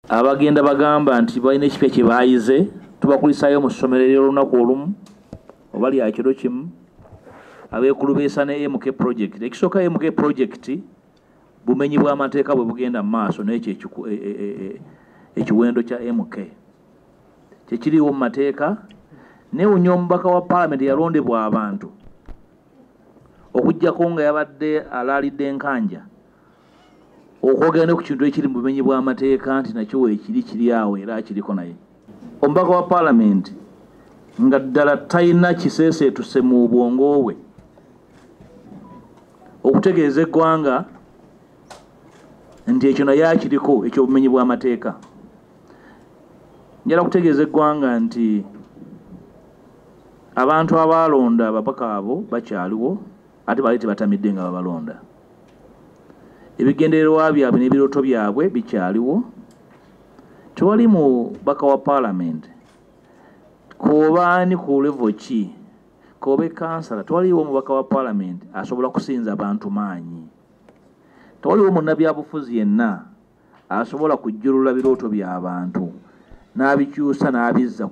Abagenda bagamba nti balina ekipya kye baayize, tubakulisaayo mu ssomero ery'olunaku olumu oba lya kiro kimu, abeekulubeesa ne MK project. Ekisooka, MK project bumenyi bw'amateeka bwe bugenda mu maaso n'ekyo ekiwendo kya MK kyekiriwo mu mateeka. Neewuunya omubaka wa paalamenti yalondebwa abantu okuggyako nga yabadde alaalidde enkanja okwogera ne ku kintu ekiri mu bumenyi bw'amateeka nti nakyo weekiri kiri awo era akiriko. Naye omubaka wa paalamenti nga ddala talina kiseeseetuse mu bwongo bwe okutegeeza eggwanga nti ekyo naye akiriko eky'obumenyi bw'amateeka. Njala kutegeeza eggwanga nti abantu abaalonda ababaka abo bakyaliwo, ate baali tebatamidde nga babalonda. Ebigendererwa byabwe n'ebirooto byabwe bikyaliwo. Tewali mubaka wa paalamenti k'oba ani ku level ki, k'obe kansala, tewaliwo omubaka wa paalamenti asobola kusinza bantu maanyi. Tewaliwo munnabyabufuzi yenna asobola kujjulula birooto by'abantu n'abikyusa n'abizza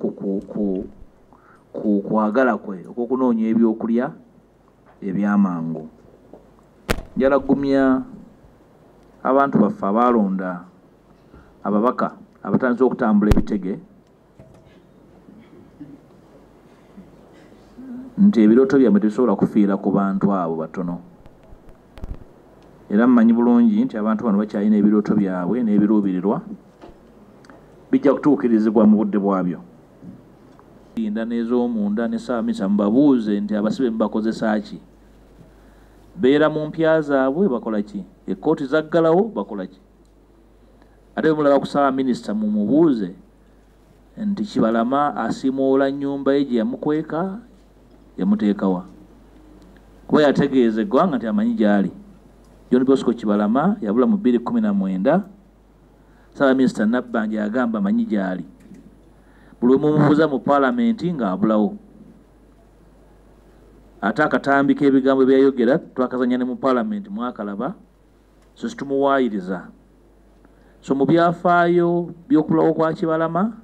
ku kwagala kwe okw'okunoonya ebyokulya ebyamangu. Njala kugumya abantu baffe abaalonda ababaka abatandise okutambula ebitege nti ebirooto byammwe tebisobola kufiira ku bantu abo batono. Era mmanyi bulungi nti abantu bano bakyalina ebirooto byabwe n'ebiruubirirwa bijja kutuukirizibwa mu budde bwabyo. Nda n'ez'omunda ne ssaabaminisita mubabuuze nti abasibe mubakozesa ki, beera mu mpya zaabwe bakola ki, ekkooti zaggalawo bakola ki. Ate bwe mulaba ku ssaabaminisita mumubuuze nti Kibalama asiimuula nnyumba ye gye yamukweka yamuteekawa, kuba yategeeza eggwanga nti amanyi gy'ali. John Bosco Kibalama yabula mu 2019, ssaabaminisita Nabbanja yagamba amanyi gy'ali. Buli omu mumubuuza mu paalamenti ng'abulawo. Ate akatambi k'ebigambo byayogera twakazanya ne mu paalamenti mwakalaba, so situmuwaayiriza. So mu byafaayo by'okubulawo kwa Kibalama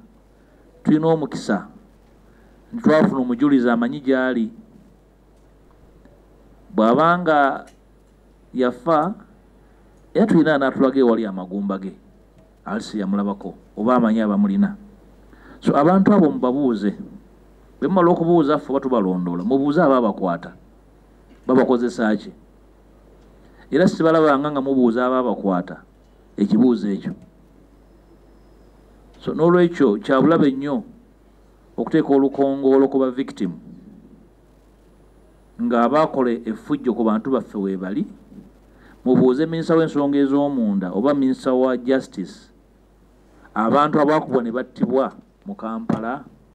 tulina omukisa nti twafuna omujulizi amanyi gy'ali. Bw'abanga yafa era tulina anaatulaga ewali amagumba ge, alisi yamulabako oba amanyi abamulina. So abantu abo mubabuuze, bwe mumala okubuuza ffe oba tubalondoola, mubuuze abo abakwata babakozesa ki. Era sibalabanga nga mubuuza abo abakwata ekibuuzo ekyo. So n'olwekyo kya bulabe nnyo okuteeka olukongoolo ku ba victim ng'abaakola effujjo ku bantu baffe weebali. Mubuuze minisita w'ensonga ez'omunda oba minisita wa justice, abantu abaakubwa ne battibwa mu Kampala